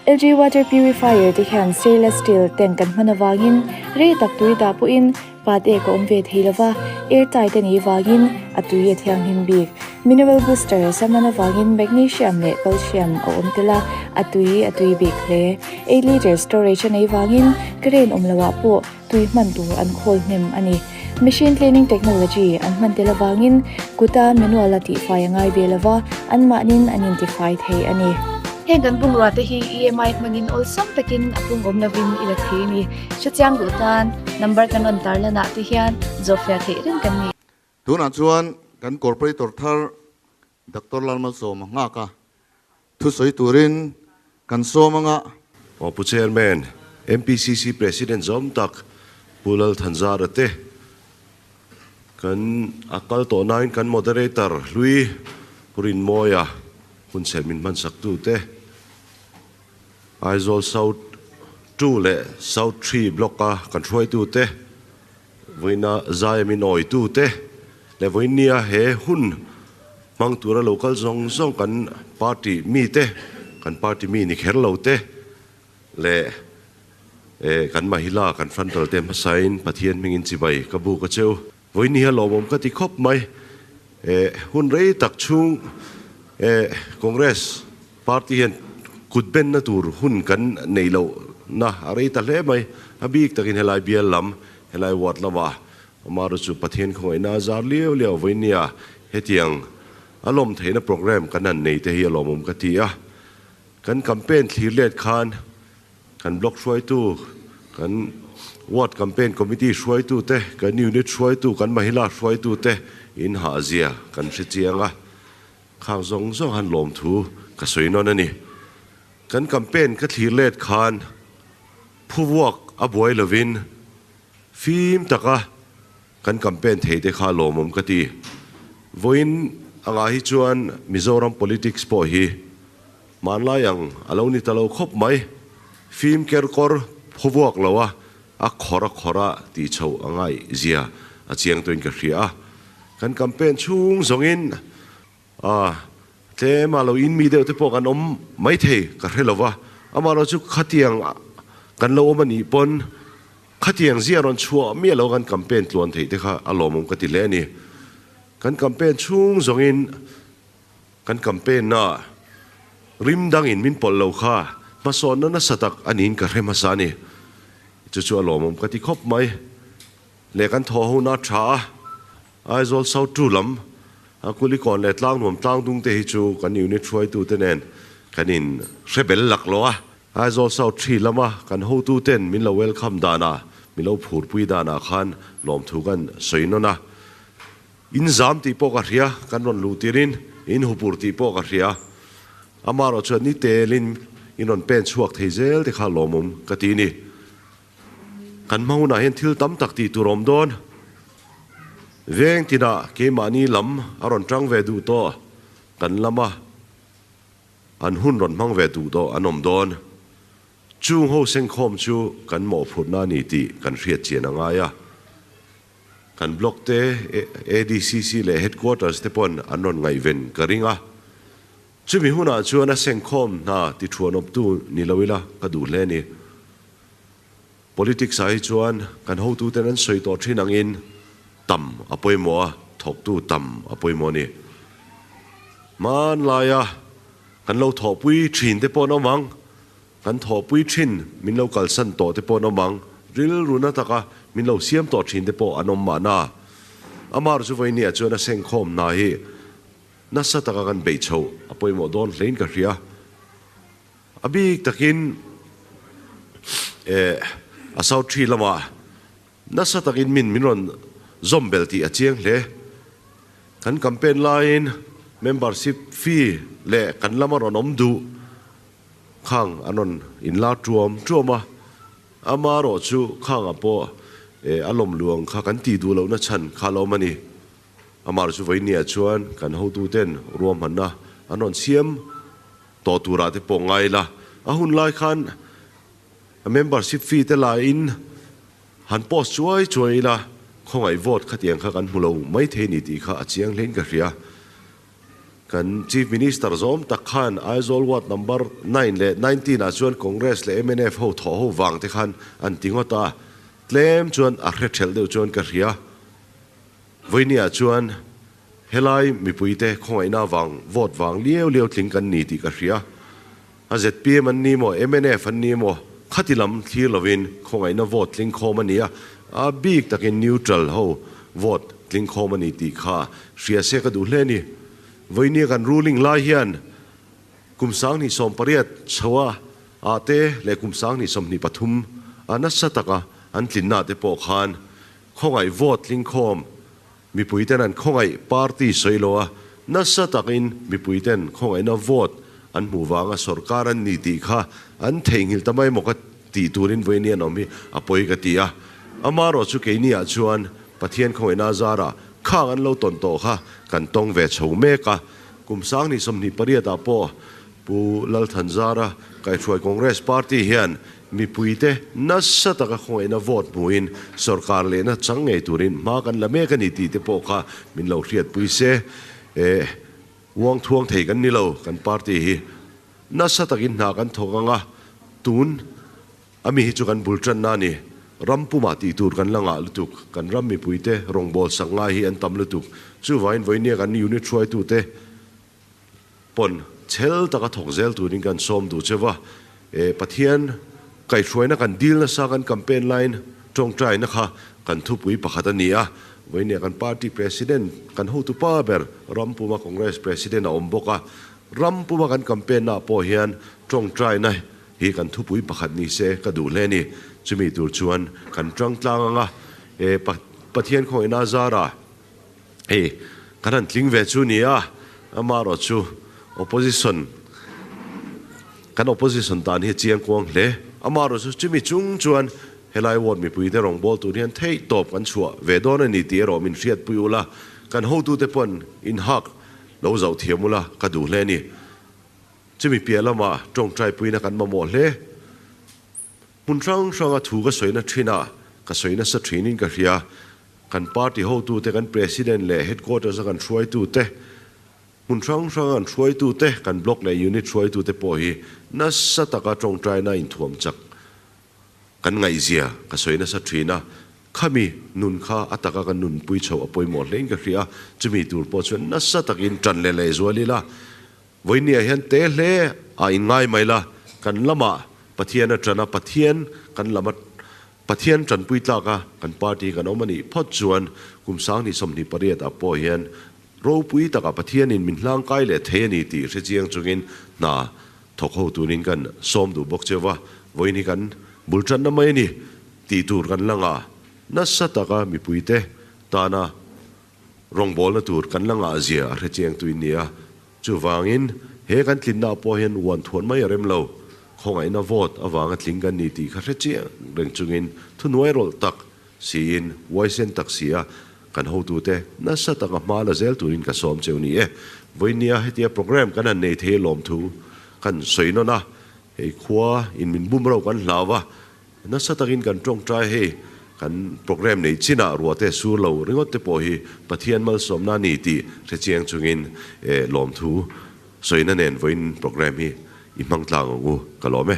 LG water purifier te hian stainless steel tank an hman avangin rei tak tui dah pawhin pat ek a awm ve thei lova, air tight a nih vangin a tui a thianghlim bik. Mineral booster a hman avangin magnesium leh calcium a awm tel a, a tui a tui bik hle. 8 litre storage a neih vangin current awm loah pawh tui hman tur an khawl hnem a ni. Machine cleaning technology an hman tel avangin kuta manual a tihfai a ngai ve lova, anmahnin an intifai thei a ni. Heng kan bungrua te hi EMI hmangin awlsam takin a pung awm lovin i la thei a ni. Hrechiang duh tan number kan rawn tarlan ah te hian zawhfiah theih reng kan ni. Tunah chuan kan Corporator thar Doctor Lalmalsawma nghak a, thusawi turin kan sawm anga. Aw Pu Chairman, MPCC President zawm tak Pu Lal Thanzara te, kan a kal tawh nain kan Moderator hlui Pu Rinmawia hunchhe min hmansak te, Aizawl South 2 leh South 3 Block-a kan hruaitu te, Vawiina zaia min awitu te leh vawinia he hun hmang tura lo kal zawng zawng kan party mi te, kan party mi ni kher lo te leh kan mahila kan frontal te hmasain Pathian hmingin chibai ka buk a cheu. Vawiin hi a lawmawm ka ti khawp mai. Hun rei tak chhung Congress party hian kut benna tur hun kan nei loh na a rei ta hle mai. A bik takin helai bial lam, helai ward lamah Amaru chu Pathian khawngaihna a zar liau liau vawiin nia hetiang a lawm theihna program kan han nei te hi a lawmawm ka ti a. Kan campaign thlir let khan kan block hruaitu, kan ward campaign committee hruaitu te, kan unit hruaitu, kan mahila hruaitu te in hahzia kan hre chiang a. Khang zawng zawng han lawm thu ka sawi nawn a ni. Kan campaign ka thlir let khan phuvuak a buai lovin fim taka kan campaign thei te kha lawmawm ka ti. Vawiin angah hi chuan Mizoram politics pawh hi hmanlai ang a lo ni ta lo khawp mai. Fim kerkawr phuvuak lo a, a khawr a khawr a tih chhoh a ngaih zia a chiang tawhin ka hria a. Kan campaign chhung zawngin a tlem a lo in mi deuh te pawh kan awm maithei ka hre lo va, amaherawhchu khatiang kan lo awm a nih pawn khatiang zia rawn chhuah miah lo kan campaign tluan theih te kha a lawmawm ka ti hle a ni. Kan campaign chhung zawngin kan campaign na rim dangin min pawlh lo kha hmasawnna nasa tak a niin ka hre hmasa a ni. Chu chu a lawmawm ka ti khawp mai. Leh kan thaw ho na tha a, Aizawl South 2 lam a Kulikawn leh Tlangnuam Tlangdung te hi chu kan unit hruaitu te nen kan in hre bel lak lo a. Aizawl South 3 lama kan hotu ten min lo welcome danah, min lo phurpui danah khan lawmthu kan sawi nawn a. In zam tih pawh ka hria, kan rawn luh tirin in hupur tih pawh ka hria. Amaherawh chuan ni telin in rawn pen chhuak thei zel te kha lawmawm ka ti ni. Kan hma hunah hian thil tam tak tih tur a awm dawn. Veng tinah keimahni lam a rawn tang ve duh tawh, kan lama an hun rawn hmang ve duh tawh an awm dawn. Chung ho sengkhawm chu kan mawhphurhna a ni tih kan hriat chian a ngai a. Kan block te, ADCC leh Headquarters te pawn an rawn ngaihven ka ring a. Chumi hunah chuan a sengkhawm hna ti thuanawptu ni lo ila ka duh hle a ni. Politics ah hi chuan kan hotuten an sawi tawh thin angin tam a pawimawh a, thawktu tam a pawimawh a ni. Hmanlaia kan lo thawhpui thin te pawh an awm ang, kan thawhpui thin min lo kalsan tawh te pawh an awm ang, rilru na taka min lo siam tawh thin te pawh an awm mahna. Amah chu vawinia chuan a sengkhawm hna hi nasa taka kan beih chhoh a pawimawh dawn hlein ka hria. A bik takin eh a South Tree lamah nasa takin min min rawn zawm belh tih a chiang hle. Kan campaign laiin membership fee leh kan lama rawn awm duh khang an rawn inlar tuam tuam a. Amaherawh chu khangah pawh eh a lawm luang kha kan tih duh lohna chhan kha a lo awm a ni. Amaherawh chu vawinia chuan kan hotuten ruahmanna an rawn siam tawh turah te pawh ngai ila, a hun lai khan a membership fee te la in han post chuai chuai ila, khawngaih vote khatiang kha kan hmu lo mai thei ni tih kha a chiang hlein ka hria. Kan Chief Minister zawm tak khan Aizawl Ward Number 9 leh 19 ah chuan Congress leh mnf ho thawh ho vang te khan an ti ngawt a, tlem chuan a hre thelh deuh chuan ka hria. Vawinia chuan helai mipuite khawngaihna vang vote vang liau liau tling kan ni tih ka hria. A zpm an ni maw, mnf an ni maw, khati lam thlir lovin khawngaihna vote tling khawm a ni a, a bik takin neutral ho vote tling khawm a ni tih kha hria se ka duh hle a ni. Vawinia kan ruling lai hian kum 2018 chhoa ah te leh kum 2023 a nasa taka an tlinna te pawh khan Khawngaih vote tlingkhawm mipuiten an khawngaih party sawi lo a, nasa takin mipuiten khawngaihna vote an hmuh vanga sorkar an ni tih kha an theihnghilh ta mai maw ka tih turin vawiin an awm hi a pawi ka ti a. Amaherawh chu keini ah chuan Pathian khawngaihna zarah khang an lo tawn tawh kha kan tawng ve chho mek a. Kum 2028 ah pawh Pu Lalthanzara kaihhruai Congress Party hian mipuite nasa taka khawngaihna vote hmuhin sorkar lehna chang ngei turin hma kan la mek a ni tih te pawh kha min lo hriatpui se. Eh, uang thuang thei kan ni lo, kan party hi nasa takin hna kan thawk ang a, tun a mi hi chu kan bul tanna a ni. Ram pumah tih tur kan la ngah lutuk, kan ram mipuite rawngbâwl sak ngai hi an tam lutuk. Chuvangin vawinia kan unit hruaitute Pawn chhel taka thawk zel turin kan sawm duh cheu va, e Pathian kaihhruaina kan dil nasa kan campaign laiin tawngtaina kha kan thupui pakhat a ni a, vawinia kan party president kan hotu pa ber Rampuma Congress president a awm bawk a, Rampuma kan campaign naah pawh hian tawngtaina hi kan thupui pakhat ni se ka duh hle a ni, chumi tur chuan kan tang tlang anga e Pathian khawngaihna zara. Hei kan han tling ve chu nia, amaherawh chu opposition kan opposition tan hi a chiang kuang hle. Amaherawh chu chumi chung chuan helai ward mipuite rawngbâwl tur hian theih tawp kan chhuah ve dawn a ni tih erawh min hriatpui ula, kan hotute paw'n inhak lo zauh thiam ula ka duh hle a ni. Chumi piah lamah tawngtaipuina kan mamawh hle. Hmun hrang hranga thu ka sawina thin a, ka sawi nasa thinin ka hria. Kan party hotute, kan president leh headquarters a kan hruaitute, hmun hrang hranga kan hruaitute, kan block leh unit hruaitute pawh hi nasa taka tawngtaina inthuam chak kan ngaihzia ka sawi nasa thin a. Khami nun kha a taka kan nunpui chhoh a pawimawh hlein ka hria a, chumi tur pawh chuan nasa takin tan leh lehzual ila. Vawinia hian te hle a inngai mai la, kan lamah Pathian a ṭan a, Pathian kan lam a, Pathian ṭanpui tlak a kan party kan awm a nih phawt chuan kum 2028 ah pawh hian ropui takah Pathianin min hlangkai leh thei a ni tih hre chiang chungin hna thawk ho turin kan sawm duh bawk cheu va, vawiin hi kan bul ṭanna mai a ni tih tur kan la ngah nasa taka mipuite tana Rawngbawlna tur kan la ngah zia a hrechiang tuin ni a, chuvangin he kan tlinna pawh hian uan thuan mai a rem lo. Khawngaihna vote avanga tling kan ni tih kha hrechiang reng chungin thunuai rawlh tak siin huaisen tak si a kan hotute nasa taka hma la zel turin ka sawm cheu ni e. Vawinia hetia program kan han nei thei lawmthu kan sawi nawn a, hei khua in min bum ro kan hlau va, Nasa takin kan tawngtai hei kan program nei chinah ruahte sur lo ringawt te pawh hi Pathian malsawmna a ni tih hrechiang chungin lawmthu sawina nen vawiin program hi i hmang tlang ang u ka lawm e.